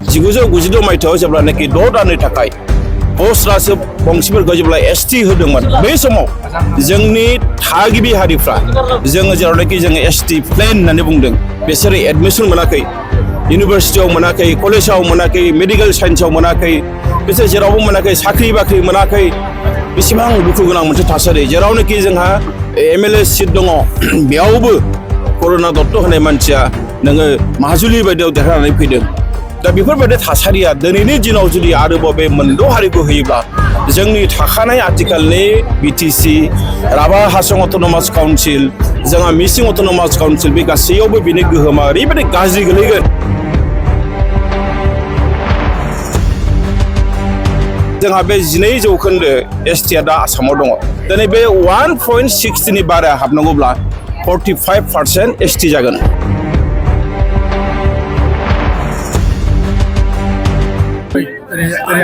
1996 मायथाइयाव जेब्लानाखि 6 दाननि थाखाय पस्ट राजोब बंसिफोरखौ जेब्ला एसटि होदोंमोन बै समाव जोंनि थागिबि हारिफ्रा जोङो जेरावनाखि जोङो एसटि प्लेन होननानै बुंदों बिसोरो एडमिसन मोनाखै इउनिभारसिटियाव मोनाखै कलेजाव मोनाखै मेडिकेल साइन्सआव मोनाखै बिसोर जेरावबो मोनाखै साख्रि बाख्रि मोनाखै बेसेबां दुखु गोनां मोनसे थासारि जेरावनाखि जोंहा एमएलए सिट दङ बेयावबो करुणा दत्त होनाय मानसिया नोङो माजुलि बायदियाव देरहानानै फैदों दा बेफोरबायदि थासारिया दिनैनि दिनाव जुदि आरोबाव बे मोनद' हारिखौ होयोब्ला जोंनि थाखानाय आथिखालनि बिटिसि राभा हासं अट'नमास काउन्सिल जोंहा मिसिं अट'नमास काउन्सिल बे गासैयावबो बिनि गोहोमा ओरैबायदि गाज्रि गोलैगोन जोंहा बे 12 जौखोन्दो एसटिआ दा आसामाव दङ दिनै बे 1.60 बारा हाबनांगौब्ला 45% एसटि जागोन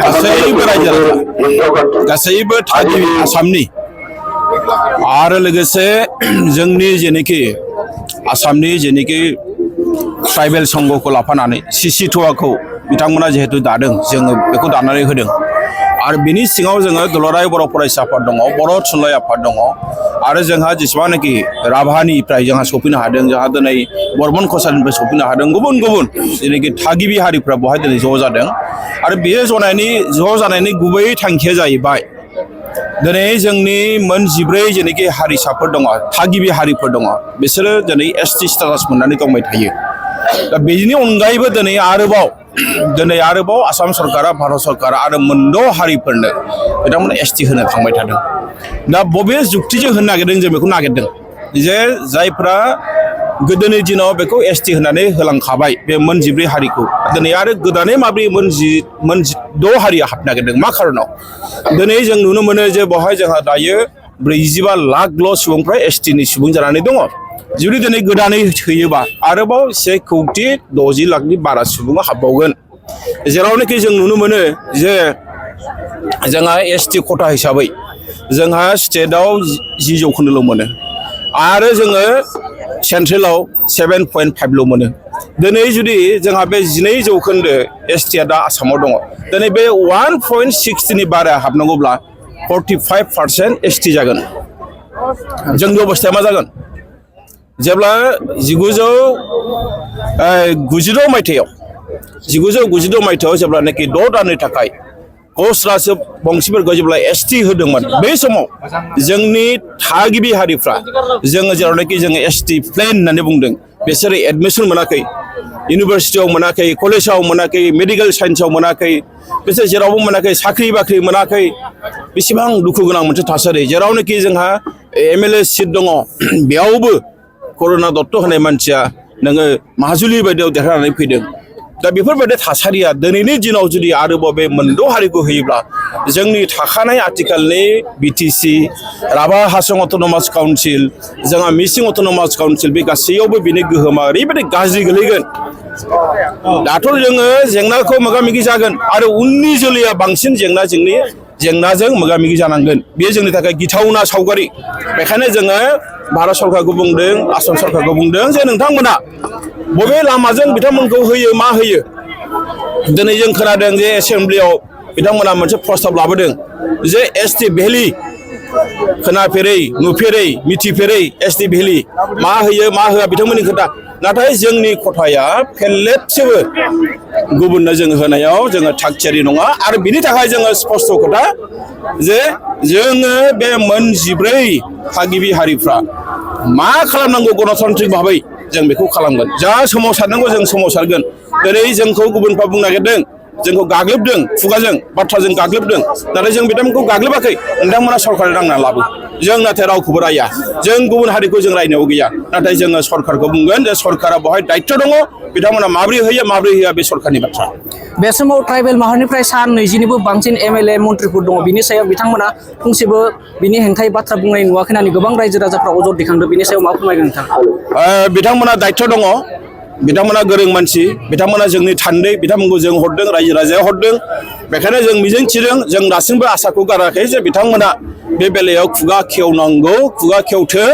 गासैबो रायजो गासैबो थागिबि आसामनि आरो लोगोसे जोंनि जेनोखि आसामनि जेनोखि ट्राइबेल संघखौ लाफानानै सिसिट'आखौ बिथांमोना जिहेतु दादों जोङो बेखौ दानानै होदों आरो बिनि सिङाव जोङो दुलाराय बर' फरायसा आफाद दङ बर' थुनलाइ आफाद दङ आरो जोंहा जेसेबांनाखि राभानिफ्राय जोंहा सफैनो हादों जोंहा दिनै बर्मन कसारिनिफ्राय सफैनो हादों गुबुन गुबुन जेनोखि थागिबि हारिफ्रा बेवहाय दिनै ज' जादों आरो बे ज' जानायनि गुबै थांखिया जाहैबाय दिनै जोंनि मोन 14 जेनोखि हारिसाफोर दङ थागिबि हारिफोर दङ बिसोरो दिनै एसटि स्टेटास मोननानै दंबाय थायो दा बेनि अनगायैबो दिनै आरोबाव आसाम सरकारा भारत सरकारा आरो मोनद' हारिफोरनो बिथांमोना एसटि होनो थांबाय थादों दा बबे जुक्तिजों होनो नागिरदों जों बेखौ नागिरदों जे जायफ्रा गोदोनि दिनाव बेखौ एसटि होनानै होलांखाबाय बे मोन 14 हारिखौ दिनै आरो गोदानै माब्रै मोन 6 हारिया हाबनो नागिरदों मा खारनाव दिनै जों नुनो मोनो जे बेवहाय जोंहा दायो 45 लाखल' सुबुंफ्रा एसटिनि सुबुं जानानै दङ जुदि दिनै गोदानै होयोबा आरोबाव 1,60 लाखनि बारा सुबुङा हाबबावगोन जेरावनाखि जों नुनो मोनो जे जोंहा एसटि खथा हिसाबै जोंहा स्टेटआव 10 जौखोन्दोल' मोनो आरो जोङो सेन्ट्रेलाव 7.5ल' मोनो दिनै जुदि जोंहा बे 12 जौखोन्दो एसटिआ दा आसामाव दङ दिनै बे 1.60 बारा हाबनांगौब्ला 45% एसटि जागोन जोंनि अबस्थाया मा जागोन जेब्ला 1996 मायथाइयाव जेब्लानाखि 6 दाननि थाखाय पस्ट राजोब बंसिफोरखौ जेब्ला एसटि होदोंमोन बै समाव जोंनि थागिबि हारिफ्रा जोङो जेरावनाखि जोङो एसटि प्लेन होननानै बुंदों बिसोरो एडमिसन मोनाखै इउनिभारसिटियाव मोनाखै कलेजाव मोनाखै मेडिकेल साइन्सआव मोनाखै बिसोर जेरावबो मोनाखै साख्रि बाख्रि मोनाखै बेसेबां दुखु गोनां मोनसे थासारि जेरावनाखि जोंहा एमएलए सिट दङ बेयावबो करुणा दत्त होनाय मानसिया नोङो माजुलि बायदियाव देरहानानै फैदों दा बेफोरबायदि थासारिया दिनैनि दिनाव जुदि आरोबाव बे मोनद' हारिखौ होयोब्ला जोंनि थाखानाय आथिखालनि बिटिसि राभा हासं अट'नमास काउन्सिल जोंहा मिसिं अट'नमास काउन्सिल बे गासैयावबो बिनि गोहोमा ओरैबायदि गाज्रि गोलैगोन दाथ' जोङो जेंनाखौ मोगा मोगि जागोन आरो उननि जोलैया बांसिन जेंनाजों मोगा मोगि जानांगोन बेयो जोंनि थाखाय गिथावना सावगारि बेखायनो जोङो भारत सरकारखौ बुंदों आसाम सरकारखौ बुंदों जे नोंथांमोना बबे लामाजों बिथांमोनखौ होयो मा होयो दिनै जों खोनादों जे एसेम्ब्लियाव बिथांमोना मोनसे प्रस्ताब लाबोदों जे एसटि भेलि खोनाफेरै नुफेरै मिथिफेरै एसटि भेलि मा होयो मा होआ बिथांमोननि खोथा नाथाय जोंनि खथाया फेरलेबसेबो गुबुननो जों होनायाव जोङो थागथियारि नङा आरो बिनि थाखाय जोङो स्पष्ट खोथा जे जोङो बे मोन 14 थागिबि हारिफ्रा मा खालामनांगौ गणतान्त्रिक भाबै जों बेखौ खालामगोन जा सोमावसारनांगौ जों सोमावसारगोन दिनै जोंखौ गुबुनफ्रा बुंनो नागिरदों जोंखौ गाग्लोबदों खुगाजों बाथ्राजों गाग्लोबदों नाथाय जों बिथांमोनखौ गाग्लोबाखै नोंथांमोना सरकार नांना लाबो जों नाथाय रावखौबो राया जों गुबुन हारिखौ जों रायनायाव गैया नाथाय जोङो सरकारखौ बुंगोन जे सरकारा बेवहाय दायित्व दङ बिथांमोना माबोरै होयो माबोरै होआ बे सरकारनि बाथ्रा बे समाव ट्राइबेल माहारिनिफ्राय सा 20निबो बांसिन एमएलए मन्त्रिफोर दङ बिनि सायाव बिथांमोना फंसेबो बिनि हेंथायै बाथ्रा बुंनाय नुवाखै होननानै गोबां रायजो राजाफ्रा अजद दैखांदों बिनि सायाव मा फोरमायगोन नोंथां बिथांमोना दायित्व दङ बिथांमोना गोरों मानसि बिथांमोना जोंनि थान्दै बिथांमोनखौ जों हरदों रायजो राजाया हरदों बेखायनो जों मिजिंथिदों जों दासिमबो आसाखौ गाराखै जे बिथांमोना बे बेलायाव खुगा खेवनांगौ खुगा खेवथों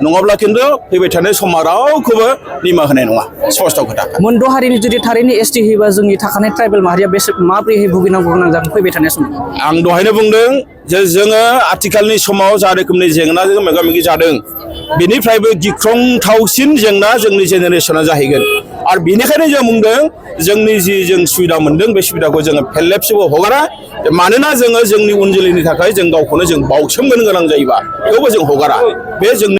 नङाब्ला खिन्थु फैबाय थानाय समा रावखौबो निमाहा होनाय नङा स्पष्ट खोथा मोनद' हारिनि जुदि थारैनो एसटि होयोबा जोंनि थाखानाय ट्राइबेल माहारिया बेसे माबोरैहाय भुगिनांगौ गोनां जागोन फैबाय थानाय समाव आं दहायनो बुंदों जे जोङो आथिखालनि समाव जा रोखोमनि जेंनाजों मोगा मोगि जादों बेनिफ्रायबो गिख्रंथावसिन जेंना जोंनि जेनेरेसना जाहैगोन आरो बेनिखायनो जों बुंदों जोंनि जि जों सुबिदा मोनदों बे सुबिदाखौ जोङो फेरलेबसेबो हगारा मानोना जोङो जोंनि उन जोलैनि थाखाय जों गावखौनो जों बाउसोमनो गोनां जायोबा बेखौबो जों हगारा बे जोंनि